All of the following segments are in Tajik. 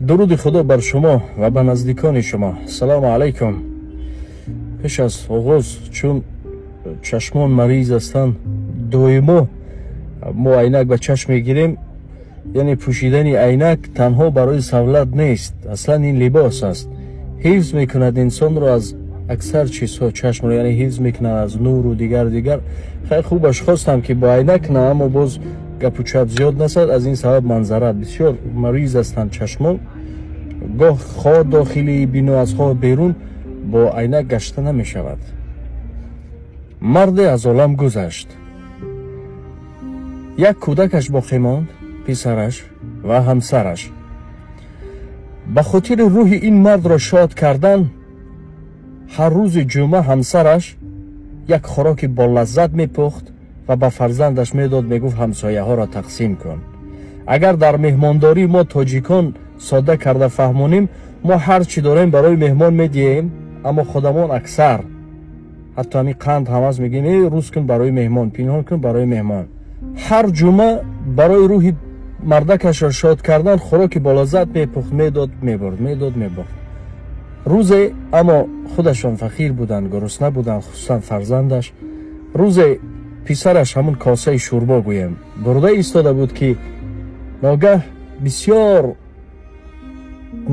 Дуруди Худо бар шумо ва ба наздикони шумо. Салому алайкум. Пеш аз оғоз, чун чашмон мариз ҳастанд, доимо мо айнак ба чашм мегирем. Яъне пӯшидани айнак танҳо барои савлат нест, аслан ин либос аст, ҳифз мекунад инсонро аз аксар чизҳо, чашмро яъне ҳифз мекунад аз нуру дигар дигар. Хеле хубаш хостам ки бо айнак на, аммо боз гапу чап зиёд насад, аз ин сабаб манзара бисёр мариз ҳастанд чашмон. Гоҳ хоҳ дохили бино аз хоҳ берун бо айнак гашта намешавад. Марде аз олам гузашт, як кӯдакаш боқӣ монд, писараш ва ҳамсараш. Ба хотири рӯҳи ин мардро шод кардан, ҳар рӯзи ҷумъа ҳамсараш як хӯроки болаззат мепухт ва ба фарзандаш медод, мегуфт: ҳамсояҳоро тақсим кун. Агар дар меҳмондорӣ мо тоҷикон содда карда фаҳмонем, мо ҳар чӣ дорем барои меҳмон медиҳем, аммо худамон аксар ҳатто ҳамин қанд ҳам аст, мегӯем: э, рӯз кун барои меҳмон, пинҳон кун барои меҳмон. Ҳар ҷумъа барои рӯҳи мардакашро шод кардан хӯроки болаззат мепухт, медод, мебурд, медод, мебурд. Рӯзе аммо худашон фақир буданд, гурусна буданд, хусусан фарзандаш. Рӯзе писараш ҳамун косаи шӯрбо гӯем бурда истода буд, ки ногаҳ бисёр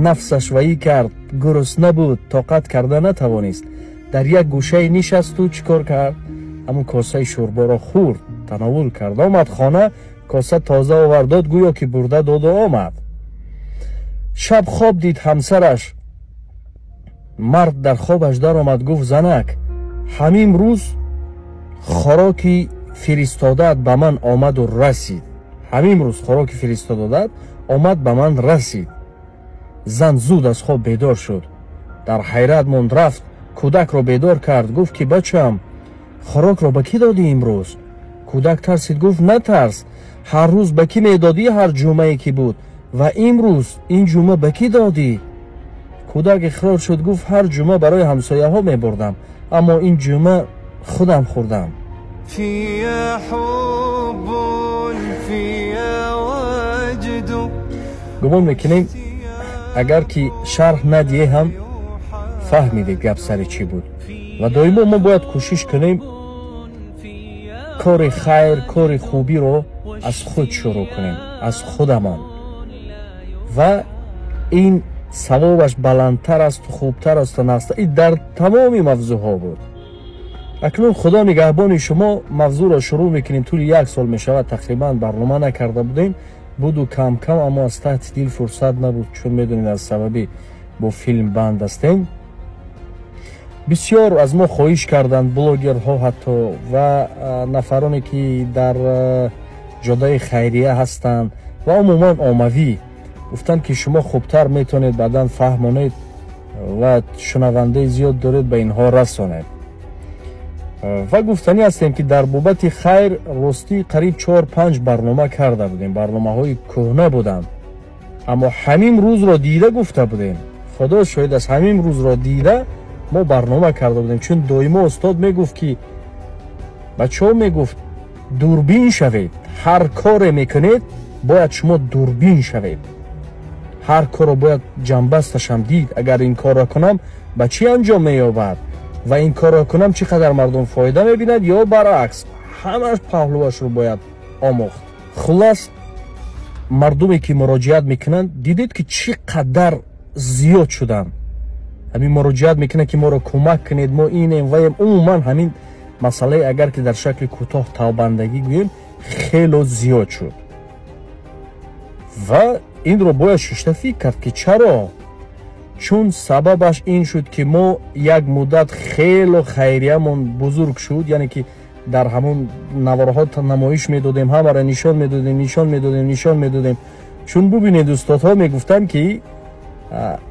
нафсаш ваӣ кард, гурусна буд, тоқат карда натавонист, дар як гӯшае нишасту чӣ кор кард? Ҳамун косаи шӯрборо хӯрд, тановул кард. Омад хона, коса тоза овард, дод, гӯё ки бурда доду омад. Шаб хоб дид ҳамсараш, мард дар хобаш даромад, гуфт: занак, ҳамин рӯз хӯроки фиристодаат ба ман омаду расид, ҳамин рӯз хӯроки фиристодаат омад ба ман расид. Зан зуд аз хоб бедор шуд, дар ҳайрат монд, рафт кӯдакро бедор кард, гуфт ки бачам, хӯрокро ба кӣ додӣ имрӯз? Кӯдак тарсид, гуфт: натарс, ҳар рӯз ба кӣ медодӣ ҳар ҷумъае ки буд, ва имрӯз ин ҷумъа ба кӣ додӣ? Кӯдак иқрор шуд, гуфт: ҳар ҷумъа барои ҳамсояҳо мебурдам, аммо ин ҷумъа худам хӯрдам. Гумон мекунем, агар ки шарҳ надиҳе ҳам фаҳмидед гап сари чӣ буд. Ва доимо мо бояд кӯшиш кунем кори хайр, кори хубиро аз худ шурӯъ кунем, аз худамон, ва ин савобаш баландтар асту хубтар асту нақс. Ин дар тамоми мавзӯъҳо буд. Акнун Худо нигаҳбони шумо. Мавзӯъро шурӯъ мекунем. Тӯли як сол мешавад тақрибан барнома накарда будем, буду кам кам, аммо аз таҳти дил фурсат набуд, чун медонед аз сабаби бо филм банд ҳастем. Бисёр аз мо хоҳиш карданд блогерҳо ҳатто ва нафароне ки дар ҷодаи хайрия ҳастанд ва умуман оммавӣ, гуфтанд ки шумо хубтар метавонед баъдан фаҳмонед ва шунавандаи зиёд доред, ба инҳо расонед. Ва гуфтанӣ ҳастем ки дар бобати хайр ростӣ қариб 4-5 барнома карда будем, барномаҳои кӯҳна буданд, аммо ҳамин рӯзро дида гуфта будем. Худо шоҳид аст, ҳамин рӯзро дида мо барнома карда будем, чун доимо устод мегуфт ки бачаҳо, мегуфт, дурбин шавед, ҳар коре мекунед бояд шумо дурбин шавед, ҳар корро бояд ҷанбасташам дид, агар ин корро кунам ба чӣ анҷом меёбад ва ин корро кунам чӣ қадар мардум фоида мебинад ё баръакс, ҳамаш паҳлӯашро бояд омӯхт. Хуллас, мардуме ки муроҷиат мекунанд, дидед ки чӣ қадар зиёд шуданд, ҳамин муроҷиат мекунанд ки моро кӯмак кунед, мо инем ваем. Умуман ҳамин масъалаи агар ки дар шакли кӯтоҳ талбандагӣ гӯем, хело зиёд шуд ва инро бояд шишта фикр кард ки чаро. Чун сабабаш ин шуд ки мо як муддат хело хайриямон бузург шуд, яъне ки дар ҳамон наворҳо намоиш медодем, ҳамаро нишон медодем, нишон медодем, нишон медодем. Чун бубинед, устодҳо мегуфтанд ки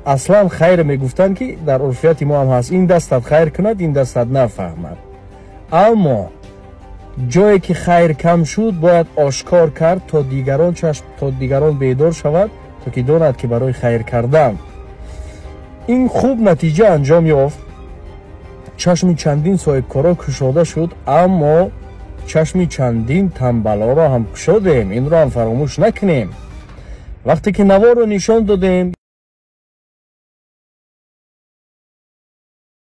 аслан хайр, мегуфтанд ки дар урфияти мо ҳам ҳаст, ин дастат хайр кунад, ин дастат нафаҳмад. Аммо ҷое ки хайр кам шуд, бояд ошкор кард, то дигарон чашм, то дигарон бедор шавад, то ки донад ки барои хайр кардан. Ин хуб натиҷа анҷом ёфт, чашми чандин соҳибкоро кушода шуд, аммо чашми чандин тамбалоро ҳам кушодем, инро ҳам фаромӯш накунем. Вақте ки наворро нишон додем.